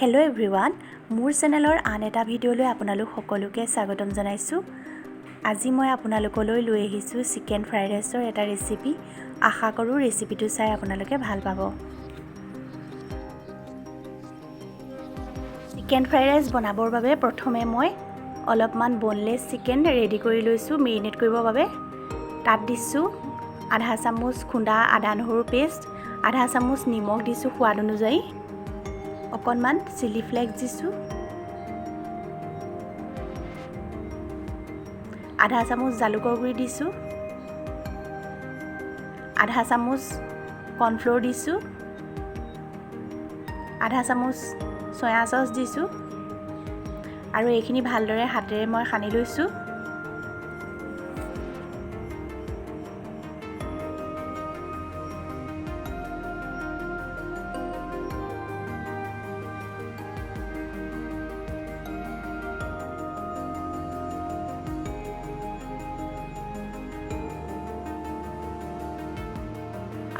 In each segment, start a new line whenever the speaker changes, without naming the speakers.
Hello' everyone, মোৰ চেনেলৰ আন এটা ভিডিঅ'লৈ আপোনালোক সকলোকে স্বাগতম জনাইছোঁ। আজি মই আপোনালোকলৈ লৈ আহিছোঁ চিকেন ফ্ৰাইড ৰাইচৰ এটা ৰেচিপি। আশা কৰোঁ ৰেচিপিটো চাই আপোনালোকে ভাল পাব। চিকেন ফ্ৰাইড ৰাইচ বনাবৰ বাবে প্ৰথমে মই অলপমান বনলেছ চিকেন ৰেডি কৰি লৈছোঁ মেৰিনেট কৰিবৰ বাবে। তাত দিছোঁ আধা চামুচ খুন্দা আদা নহৰু পেষ্ট, আধা চামুচ নিমখ দিছোঁ সোৱাদ অনুযায়ী, অকণমান চিলি ফ্লেক্স দিছোঁ, আধা চামুচ জালুকৰ গুড়ি দিছোঁ, আধা চামুচ কৰ্ণফ্ল'ৰ দিছোঁ, আধা চামুচ চয়া চচ দিছোঁ আৰু এইখিনি ভালদৰে হাতেৰে মই সানি লৈছোঁ।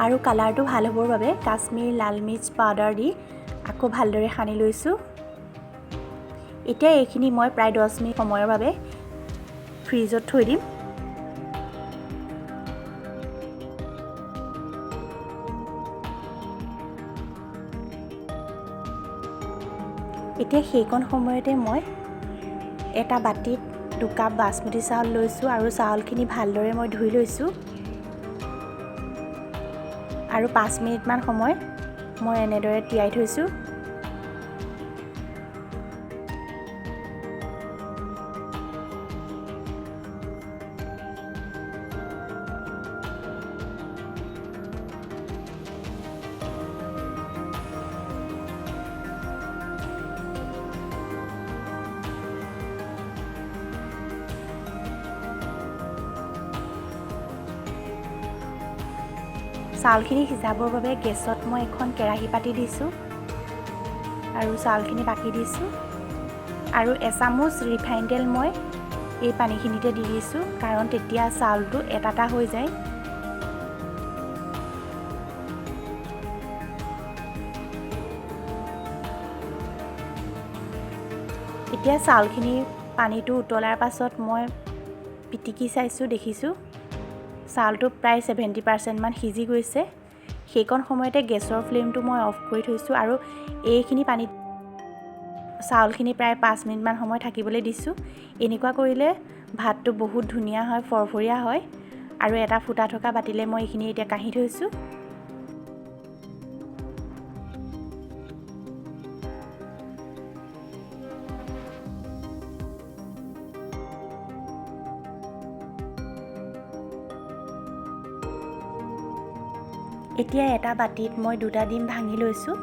আৰু কালাৰটো ভাল হ'বৰ বাবে কাশ্মীৰ লাল মিৰ্চ পাউডাৰ দি আকৌ ভালদৰে সানি লৈছোঁ। এতিয়া এইখিনি মই প্ৰায় 10 মিনিট সময়ৰ বাবে ফ্ৰিজত থৈ দিম। এতিয়া সেইকণ সময়তে মই এটা বাতিত 2 কাপ বাচমতি চাউল লৈছোঁ আৰু চাউলখিনি ভালদৰে মই ধুই লৈছোঁ আৰু 5 মিনিটমান সময় মই এনেদৰে তিয়াই থৈছোঁ। চাউলখিনি সিজাবৰ বাবে গেছত মই এখন কেৰাহী পাতি দিছোঁ আৰু চাউলখিনি বাকি দিছোঁ আৰু এচামুচ ৰিফাইন তেল মই এই পানীখিনিতে দি দিছোঁ, কাৰণ তেতিয়া চাউলটো এটা এটা হৈ যায়। এতিয়া চাউলখিনি পানীটো উতলাৰ পাছত মই পিটিকি চাইছোঁ, দেখিছোঁ চাউলটো প্ৰায় 70%মান সিজি গৈছে। সেইকণ সময়তে গেছৰ ফ্লেমটো মই অফ কৰি থৈছোঁ আৰু এইখিনি পানীত চাউলখিনি প্ৰায় 5 মিনিটমান সময় থাকিবলৈ দিছোঁ। এনেকুৱা কৰিলে ভাতটো বহুত ধুনীয়া হয়, ফৰফৰীয়া হয়। আৰু এটা ফুটা থকা বাতিলৈ মই এইখিনি এতিয়া কাঢ়ি থৈছোঁ। এতিয়া এটা বাতিত মই দুটা ডিম ভাঙি লৈছোঁ।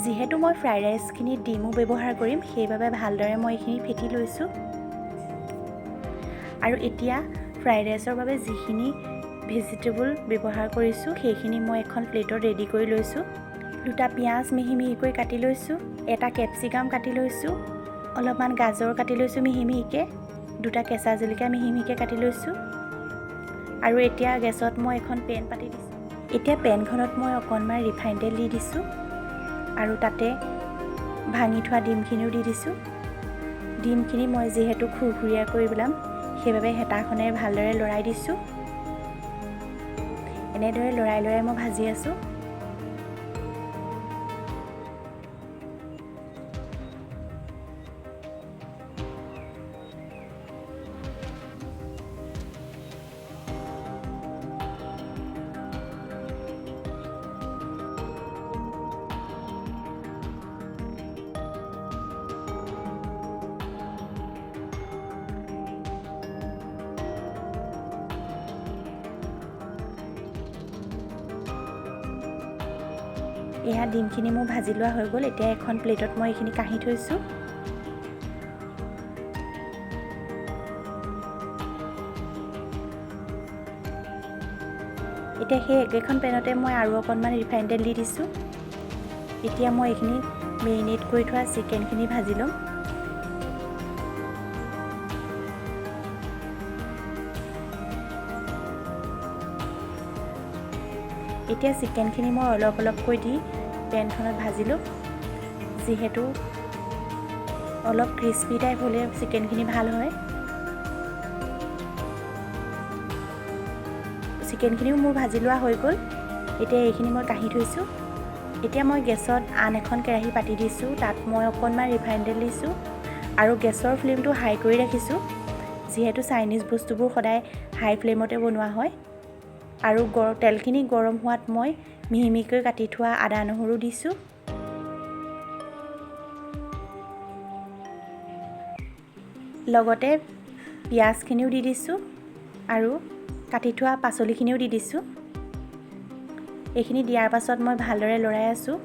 যিহেতু মই ফ্ৰাইড ৰাইচখিনিত ডিমো ব্যৱহাৰ কৰিম, সেইবাবে ভালদৰে মই এইখিনি ফেটি লৈছোঁ। আৰু এতিয়া ফ্ৰাইড ৰাইচৰ বাবে যিখিনি ভেজিটেবল ব্যৱহাৰ কৰিছোঁ, সেইখিনি মই এখন প্লেটত ৰেডি কৰি লৈছোঁ। দুটা পিঁয়াজ মিহি মিহিকৈ কাটি লৈছোঁ, এটা কেপচিকাম কাটি লৈছোঁ, অলপমান গাজৰ কাটি লৈছোঁ মিহি মিহিকৈ, দুটা কেঁচা জলকীয়া মিহি মিহিকৈ কাটি লৈছোঁ। আৰু এতিয়া গেছত মই এখন পেন পাতি দিছোঁ। এতিয়া পেনখনত মই অকণমান ৰিফাইন তেল দি দিছোঁ আৰু তাতে ভাঙি থোৱা ডিমখিনিও দি দিছোঁ। ডিমখিনি মই যিহেতু খুৰখুৰীয়া কৰি পেলাম, সেইবাবে হেতাখনেৰে ভালদৰে লৰাই দিছোঁ। এনেদৰে লৰাই লৰাই মই ভাজি আছোঁ। এয়া ডিমখিনি মোৰ ভাজি লোৱা হৈ গ'ল। এতিয়া এখন প্লেটত মই এইখিনি কাঢ়ি থৈছোঁ। এতিয়া সেই একেখন পেনতে মই আৰু অকণমান ৰিফাইন তেল দি দিছোঁ। এতিয়া মই এইখিনি মেৰিনেট কৰি থোৱা চিকেনখিনি ভাজি ল'ম। এতিয়া চিকেনখিনি মই অলপ অলপকৈ দি পেনখনত ভাজিলোঁ। যিহেতু অলপ ক্ৰিস্পি টাইপ হ'লে চিকেনখিনি ভাল হয়। চিকেনখিনিও মোৰ ভাজি লোৱা হৈ গ'ল। এতিয়া এইখিনি মই কাঢ়ি থৈছোঁ। এতিয়া মই গেছত আন এখন কেৰাহী পাতি দিছোঁ। তাত মই অকণমান ৰিফাইন তেল দিছোঁ আৰু গেছৰ ফ্লেমটো হাই কৰি ৰাখিছোঁ, যিহেতু চাইনিজ বস্তুবোৰ সদায় হাই ফ্লেমতে বনোৱা হয়। আৰু তেলখিনি গৰম হোৱাত মই মিহি মিহিকৈ কাটি থোৱা আদা নহৰু দিছোঁ। লগতে পিঁয়াজখিনিও দি দিছোঁ আৰু কাটি থোৱা পাচলিখিনিও দি দিছোঁ। এইখিনি দিয়াৰ পাছত মই ভালদৰে লৰাই আছোঁ।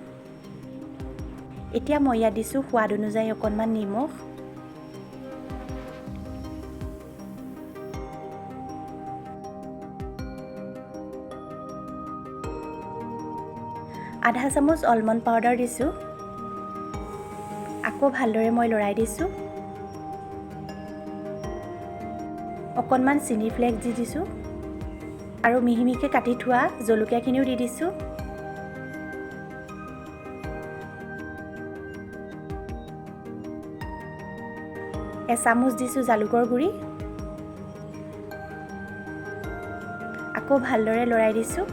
এতিয়া মই ইয়াত দিছোঁ সোৱাদ অনুযায়ী অকণমান নিমখ। আধা চামুচ অলমণ্ড পাউডাৰ দিছোঁ। আকৌ ভালদৰে মই লৰাই দিছোঁ। অকণমান চিলি ফ্লেক্স দি দিছোঁ আৰু মিহি মিহিকৈ কাটি থোৱা জলকীয়াখিনিও দি দিছোঁ। এচামুচ দিছোঁ জালুকৰ গুড়ি। আকৌ ভালদৰে লৰাই দিছোঁ।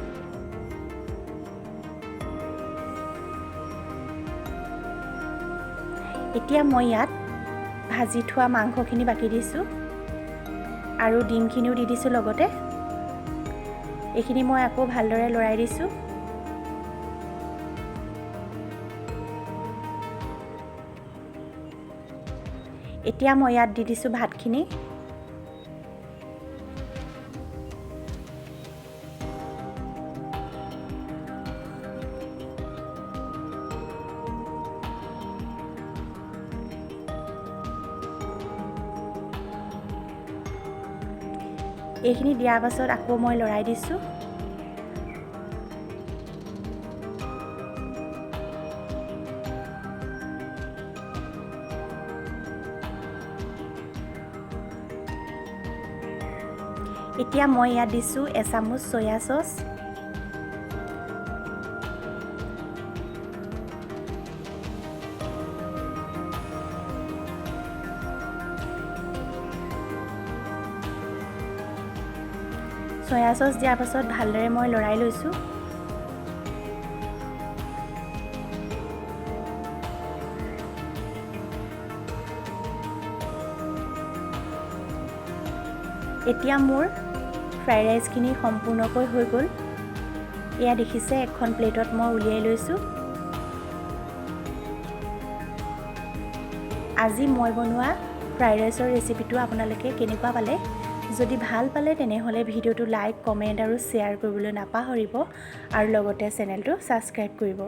এতিয়া মই ইয়াত ভাজি থোৱা মাংসখিনি বাকি দিছোঁ আৰু ডিমখিনিও দি দিছোঁ লগতে। এইখিনি মই আকৌ ভালদৰে লৰাই দিছোঁ। এতিয়া মই ইয়াত দি দিছোঁ ভাতখিনি। এইখিনি দিয়াৰ পাছত আকৌ মই লৰাই দিছোঁ। এতিয়া মই ইয়াত দিছোঁ এচামুচ চয়া চচ। চয়া চচ দিয়াৰ পাছত ভালদৰে মই লৰাই লৈছোঁ। এতিয়া মোৰ ফ্ৰাইড ৰাইচখিনি সম্পূৰ্ণকৈ হৈ গ'ল। এয়া দেখিছে, এখন প্লেটত মই উলিয়াই লৈছোঁ। আজি মই বনোৱা ফ্ৰাইড ৰাইচৰ ৰেচিপিটো আপোনালোকে কেনেকুৱা পালে? যদি ভাল পালে তেনেহ'লে ভিডিঅ'টো লাইক, কমেণ্ট আৰু শ্বেয়াৰ কৰিবলৈ নাপাহৰিব আৰু লগতে চেনেলটো ছাবস্ক্ৰাইব কৰিব।